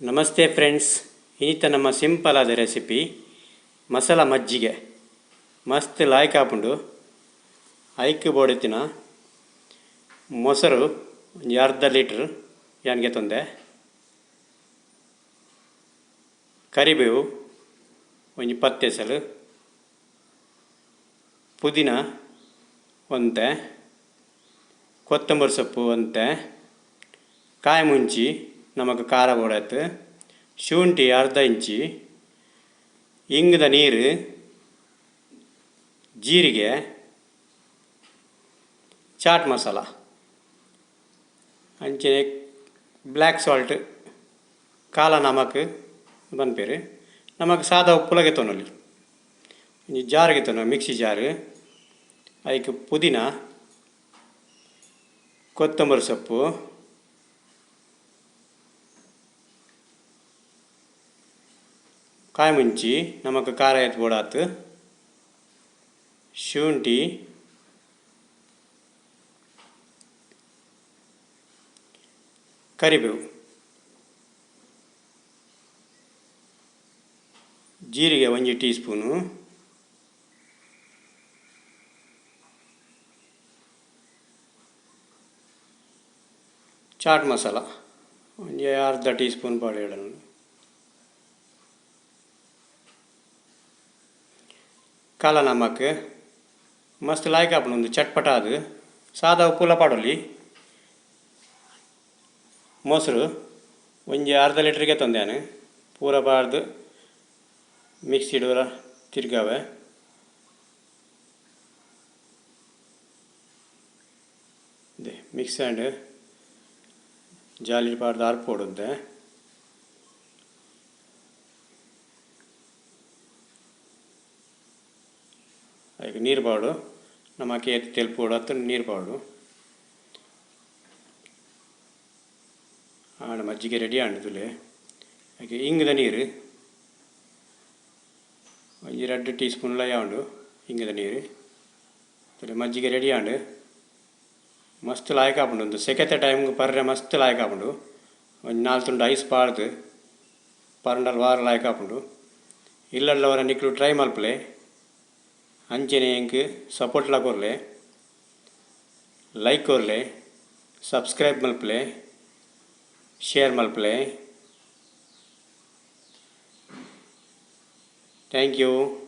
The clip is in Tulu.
ನಮಸ್ತೆ ಫ್ರೆಂಡ್ಸ್, ಈತ ನಮ್ಮ ಸಿಂಪಲ್ ಆದ ರೆಸಿಪಿ ಮಸಾಲ ಮಜ್ಜಿಗೆ. ಮಸ್ತ್ ಲಾಯ್ಕ್ ಆಪುಂಡು. ಐಕ್ ಬೋಡಿತ್ತಿನ ಮೊಸರು ಒಂಜಿ ಅರ್ಧ ಲೀಟ್ರ್ ಯಾನ್ಗೆ ತೊಂದೆ, ಕರಿಬೇವು ಒಂಜಿ ಪತ್ತೆಸಲು, ಪುದೀನ ಒಂತೆ, ಕೊತ್ತಂಬರಿ ಸೊಪ್ಪು ಒಂತೆ, ಕಾಯಿ ಮುಂಚಿ ನಮಕ್ ಖಾರ ಬೋಡಾತು, ಶುಂಠಿ ಅರ್ಧ ಇಂಚಿ, ಇಂಗ್ದ ನೀರು, ಜೀರಿಗೆ, ಚಾಟ್ ಮಸಾಲ, ಅಂಚನೆ ಬ್ಲ್ಯಾಕ್ ಸಾಲ್ಟ್ ಕಾಲ ನಮಕ್ ಪನ್ಪೆರ್. ನಮಕ್ ಸಾದಾ ಉಪ್ಪುಲ ಗೆತೊನೊಲಿ. ಒಂಜಿ ಜಾರ್ ಗೆತೊನೊಲಿ, ಮಿಕ್ಸಿ ಜಾರ್. ಐಕ್ ಪುದೀನ, ಕೊತ್ತಂಬರಿ ಸೊಪ್ಪು, ಕಾಯಿ ಮುಂಚಿ ನಮಕ್ ಖಾರ ಏತ್ ಬೋಡಾತ್, ಶುಂಠಿ, ಕರಿಬೇವು, ಜೀರಿಗೆ ಒಂಜಿ ಟೀ ಸ್ಪೂನು, ಚಾಟ್ ಮಸಾಲ ಒಂಜಿ ಅರ್ಧ ಟೀ ಸ್ಪೂನ್ ಪಾಡೊಡು. ಕಾಲ ನಮಕ್ ಮಸ್ತ್ ಲಾಯ್ಕ್ ಆಪುಂಡು. ಉಂದು ಚಟ್ಪಟ ಆದ್ ಸಾದಾ ಉಪ್ಪುಲ ಪಾಡೊಲಿ. ಮೊಸರು ಒಂಜಿ ಅರ್ಧ ಲೀಟ್ರಿಗೆ ಗೆತೊಂದೆ ಯಾನ್, ಪೂರ ಪಾಡ್ದ್ ಮಿಕ್ಸಿಡ್ ಪೂರ ತಿರ್ಗಾವೆ. ಮಿಕ್ಸ್ ಆಂಡ್. ಜಾಲಿಡ್ ಪಾಡ್ದ್ ಅರ್ಪೊಡು ಒಂತೆ. ಐಕ್ ನೀರು ಪಾಡು, ನಮಕ್ ಏತ್ ತೆಲ್ಪು ಬೋಡಾತ್ ನೀರು ಪಾಡು. ಆಂಡ ಮಜ್ಜಿಗೆ ರೆಡಿ ಆಂಡ್ ತೂಲೆ. ಐಕ್ ಇಂಗ್ದ ನೀರು ಒಂಜಿ 2 ಟೀ ಸ್ಪೂನ್ಲ ಯಾವುಂಡು ಇಂಗ್ದ ನೀರು. ತೂಲೆ ಮಜ್ಜಿಗೆ ರೆಡಿ ಆಂಡ್. ಮಸ್ತ್ ಲಾಯ್ಕ್ ಆಪುಂಡು. ಉಂದು ಸೆಕೆತ ಟೈಮ್ಗ್ ಪರ್ರೆ ಮಸ್ತ್ ಲಾಯ್ಕ್ ಆಪುಂಡು. ಒಂಜಿ 4 ತುಂಡು ಐಸ್ ಪಾಡ್ದ್ ಪರ್ಂಡಲ ವಾರ ಲಾಯ್ಕ್ ಆಪುಂಡು. ಇಲ್ಲಡ್ಲ ಒರ ನಿಕ್ಲು ಟ್ರೈ ಮಲ್ಪುಲೆ. ಅಂಚನೆ ಎಂಕ್ ಸಪೋರ್ಟ್ಲ ಕೊರ್ಲೆ, ಲೈಕ್ ಕೊರ್ಲೆ, ಸಬ್ಸ್ಕ್ರೈಬ್ ಮಲ್ಪುಲೆ, ಶೇರ್ ಮಲ್ಪುಲೆ. Thank you.